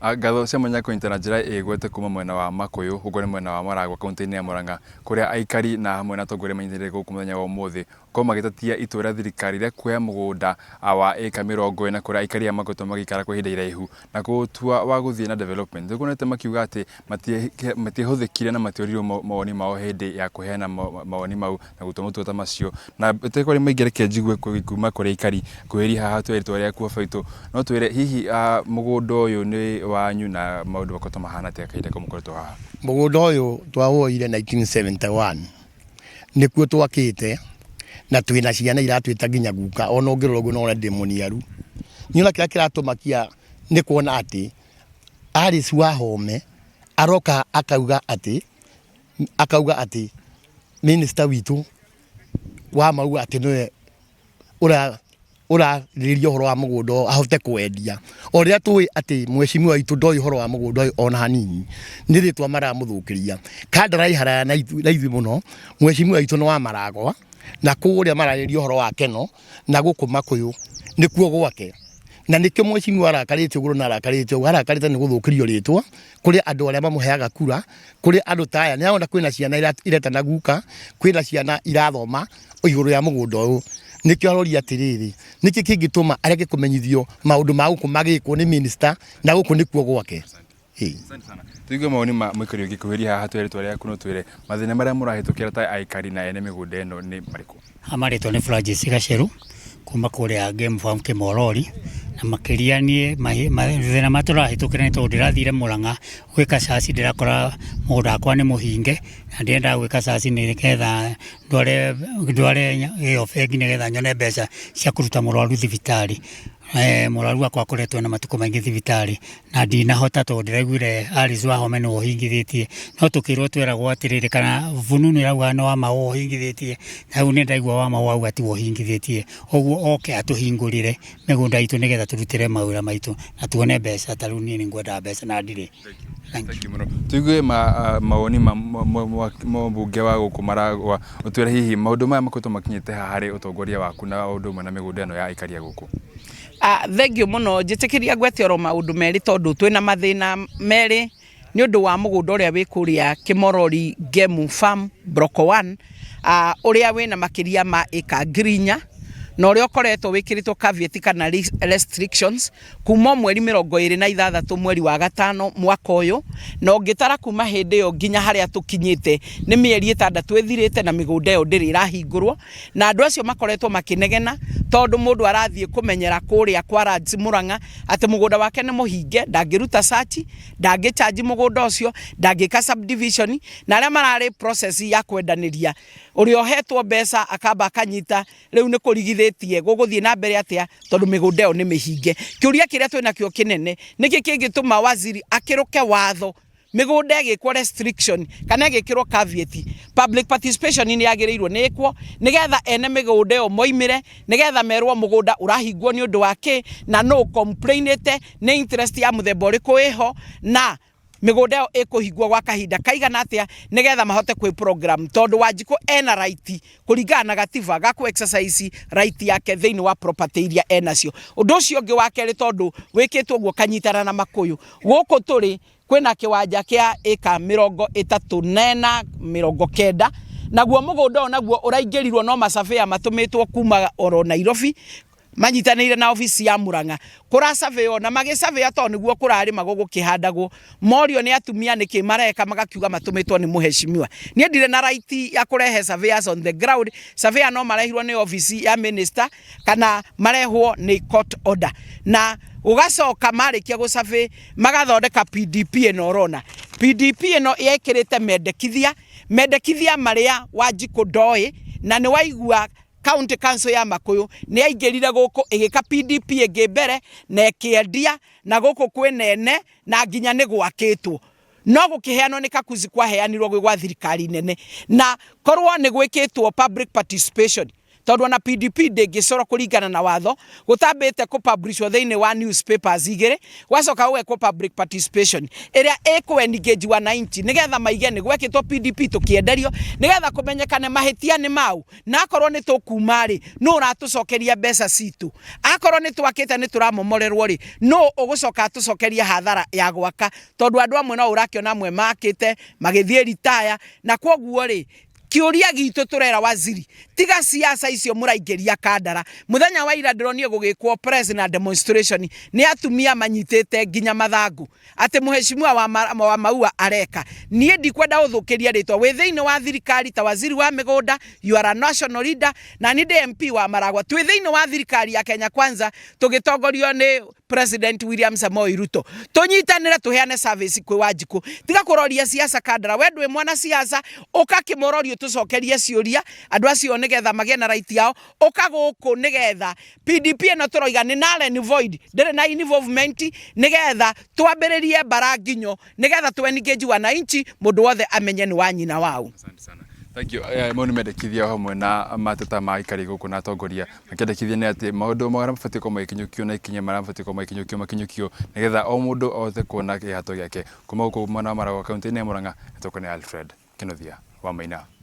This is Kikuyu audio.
Ngatho cia mwanya kũnyita na njĩra ĩgwete kuma mwena wa Makuyu, ũguo nĩ mwena wa Maragwa kaunti-inĩ ya Murang'a, kũrĩa aikari na hamwe na atongoria manyitanĩire gũkũ mũthenya wa ũmũthĩ gũkorwo magĩtetia itua rĩa thirikari rĩa kuoya mũgũnda wa ĩka 40 kũrĩa aikari aya makoretwo magĩikara kwa ihinda iraihu na kũũtua wa gũthiĩ na development. Nĩtuonete makiuga atĩ matiahũthĩkire na matioririo mawoni mao hĩndĩ ya kũheana mawoni mau na gũtua matua ta macio. Na ĩtekwaria maingĩ reke njigue kuma kũrĩ aikari ngũhĩrĩria haha tuoe rĩtwa rĩaku baba witũ, no twĩre hihi mũgũnda ũyũ nĩ wanyu na maũndũ makoretwo mahana atĩa kahinda kau mũkoretwo haha? Mũgũnda ũyũ twawoire 1971 nĩkuo twakĩte na twĩna ciana iratwĩta nginya guka ona ũngĩrora ũguo no wone ndĩ mũniaru. Niĩ ona kĩrĩa kĩratũmakia nĩ kuona atĩ Alice Wahome aroka akauga atĩ minister witũ wa maua atĩ nĩwe ũrarĩrĩria ũhoro wa mũgũnda ũyũ ahote kwendia. O rĩrĩa tũĩ atĩ mheshimiwa witũ ndoĩ ũhoro wa mũgũnda ũyũ ona hanini, nĩ rĩtwa maramũthũkĩria. Kandara ĩ haraya na ithuĩ mũno, mheshimiwa witũ nĩ wa Maragwa na kũrĩa mararĩrĩria ũhoro wa Keno na gũkũ Makuyu nĩkuo gwake. Na nĩkĩo mheshimiwa arakarĩte ũguo na arakarĩte ũguo, arakarĩte nĩ gũthũkĩrio rĩtwa kũrĩ andũ arĩa mamũheaga kura, kũrĩ andũ ta aya. Nĩ arona kwĩna ciana iretana guka, kwĩna ciana irathoma igũrũ rĩa mũgũnda ũyũ. Nĩkĩo aroria atĩrĩrĩ, nĩkĩ kĩngĩtũma areke kũmenyithio maũndũ ma gũkũ magĩkwo nĩ minister na gũkũ nĩkuo gwake? Asante sana. Tuigue mawoni ma mũikari ũngĩ kuhĩria haha twĩre rĩtwa rĩaku no twĩre mathĩna marĩa mũrahĩtũkĩra ta aikari na ene mĩgũnda ĩno nĩ marĩkũ? Marĩtwa nĩ Francis Gaceru kuma kũrĩa Game Farm Kĩmorori, na makĩria niĩ mathĩna marĩa tũrahĩtũkĩra nĩ tondũ ndĩrathire Mũrang'a gwĩka search, ndĩrakora mũgũnda wakwa nĩ mũhinge na ndĩrendaga gwĩka search nĩgetha ndware ĩyo bengi nĩgetha nyone mbeca cia kũruta mũrwaru thibitarĩ. Mũrwaru wakwa akoretwo na matukũ maingĩ thibitarĩ na ndinahota tondũ ndĩraiguire Alice Wahome nĩwe ũhingithĩtie, no tũkĩrwo tweragwo atĩrĩrĩ, kana fununu ĩrauga nĩ Wamaũ ũhingithĩtie, na rĩu nĩ ndaigua Wamaũ auga tiwe ũhingithĩtie, ũguo oke atũhingũrĩre mĩgũnda itũ nĩgetha tũrutĩre mawĩra maitũ na tuone mbeca, ta rĩu niĩ nĩ ngwendaga mbeca na ndirĩ. Thank you mũno. Tuigue mawoni ma mũmbunge wa gũkũ Maragwa, ũtwĩre hihi maũndũ maya makoretwo makinyĩte ha harĩ ũtongoria waku na ũndũ ũmwe na mĩgũnda ĩno ya aikari a gũkũ? Thengiũ mũno. Njĩtĩkĩria ngwete oro maũndũ merĩ tondũ twĩna mathĩna merĩ nĩ ũndũ wa mũgũnda ũrĩa wĩ kũrĩa Kĩmorori Ngemu Farm Block 1, ũrĩa wĩna makĩria ma ĩka 4,000 na ũrĩa ũkoretwo wĩkĩrĩtwo caveat kana restrictions kuma mweri 26 mweri wa gatano mwaka ũyũ, na ũngĩtara kuma hĩndĩ ĩyo nginya harĩa tũkinyĩte nĩ mĩeri 6 ĩthirĩte na mĩgũnda ĩyo ndĩrĩ ĩrahingũrwo, na andũ acio makoretwo makĩnegena tondũ mũndũ arathiĩ kũmenyera kũrĩa kwa Lands Murang'a atĩ mũgũnda wake nĩ mũhinge, ndangĩruta search, ndangĩ charge mũgũnda ũcio, ndangĩka subdivision, na arĩa mararĩ process ya kwendanĩria, ũrĩa ũhetwo mbeca akamba akanyita, rĩu nĩ kũrigithĩtie gũgũthiĩ na mbere atĩa tondũ mĩgũnda ĩyo nĩ mĩhinge. Kĩũria kĩrĩa twĩ nakĩo kĩnene, nĩkĩ kĩngĩtũma waziri akĩrũke watho mĩgũnda ĩgĩkwo restriction kana ĩgĩkĩrwo caveat? Public participation nĩ yagĩrĩirwo nĩ ĩkwo nĩgetha ene mĩgũnda ĩyo moimĩre, nĩgetha merwo mũgũnda ũrahingwo nĩ ũndũ wa kĩ na nũ complainĩte, nĩ interest ya mũthemba ũrĩkũ ĩho, na mĩgũnda ĩyo ĩkũhingwo gwa kahinda kaigana atĩa nĩgetha mahote kwĩ program, tondũ Wanjikũ ena right kũringana na gatiba ga kũ exercise right yake thĩinĩ wa property iria enacio. Ũndũ ũcio ũngĩ wa kerĩ, tondũ wĩkĩtwo ũguo kanyitana na Makuyu, gũkũ tũrĩ kwĩna kĩwanja kĩa ĩka 34 90, naguo mũgũnda ũyũ naguo ũraingĩrirwo no masurveyor matũmĩtwo kuma oro Nairobi manyitanĩire na obici ya Murang'a kũrasurveywo, na magĩsurveya tondũ nĩguo kũrarĩmagwo gũkĩhandagwo, morio nĩ atumia nĩkĩ mareka, magakiuga matũmĩtwo nĩ mũheshimiwa. Niĩ ndirĩ na right ya kũrehe surveyors on the ground. Surveyor no marehirwo nĩ obici ya minister kana marehwo nĩ court order, na gũgacoka marĩkia gũsurvey magathondeka PDP ĩno. Ũrona PDP ĩno yekĩrĩte mendekithia marĩa Wanjikũ ndoĩ, na nĩ waigua County Council ya Makuyu nĩ yaingĩrire gũkũ ĩgĩka PDP ĩngĩ mbere na ĩkĩendia, na gũkũ kwĩ nene na nginya nĩ gwakĩtwo, no gũkĩheanwo nĩ kakuzi kwaheanirwo gwĩ gwa thirikari nene, na korwo nĩ gwĩkĩtwo public participation. Tondũ ona PDP ndĩngĩcorwo kũringana na watho gũtambĩte kũ publishwo thĩinĩ wa newspapers igĩrĩ, gwacoka gũgekwo public participation ĩrĩa ĩkũ engage wananchi nĩgetha maige nĩ gwekĩtwo PDP tũkĩenderio, nĩgetha kũmenyekane mahĩtia nĩ maũ, na akorwo nĩ tũkuma rĩ, nũ ũratũcokeria mbeca citũ, akorwo nĩ twakĩte nĩ tũramomorerwo rĩ, nũ ũgũcoka atũcokerie hathara ya gwaka, tondũ andũ amwe no ũrakĩona amwe makĩte magĩthiĩ ritaya, na kwoguo rĩ, Kĩũria gitũ tũrera waziri, tiga siasa icio mũraingĩria Kandara. Mũthenya wa ira ndĩronire gũgĩkwo press na demonstration nĩ atumia manyitĩte nginya mathangũ atĩ mũheshimiwa wa, wa Maua areka. Niĩ ndikwenda ũthũkĩrie rĩtwa. Wĩ thĩinĩ wa thirikari ta waziri wa mĩgũnda, you are a national leader, na niĩ ndĩ MP wa Maragwa. Twĩ thĩinĩ wa thirikari ya Kenya Kwanza tũgĩtongorio nĩ President William Samoei Ruto. Tũnyitanĩre tũheane service kwĩ Wanjikũ. Tiga kũroria siasa Kandara, we ndwĩ mwana siasa, ũka kĩmũrorio tũcokerie ciũria andũ acio nĩgetha magĩe na right yao. Ũka gũkũ nĩgetha PDP ĩno tũroiga nĩ null and void, ndĩrĩ na involvement, nĩgetha twambĩrĩrie mbara nginyo, nĩgetha tũ engage wananchi, mũndũ wothe amenye nĩ wa nyina wau. Asante sana. Thank you. Mau nĩ mendekithia hamwe na mateta ma aikari gũkũ na atongoria makĩendekithia nĩ atĩ maũndũ marĩa mabatiĩ gũkorwo magĩkinyũkio na ikinya marĩa mabatiĩ gũkorwo magĩkinyũkio makinyũkio nĩgetha o mũndũ ahote kuona kĩhato gĩake. Kuma gũkũ mwena wa Maragwa kaunti-inĩ ya Murang'a, nĩtũkũ nĩ Alfred Kĩnuthia wa Maina.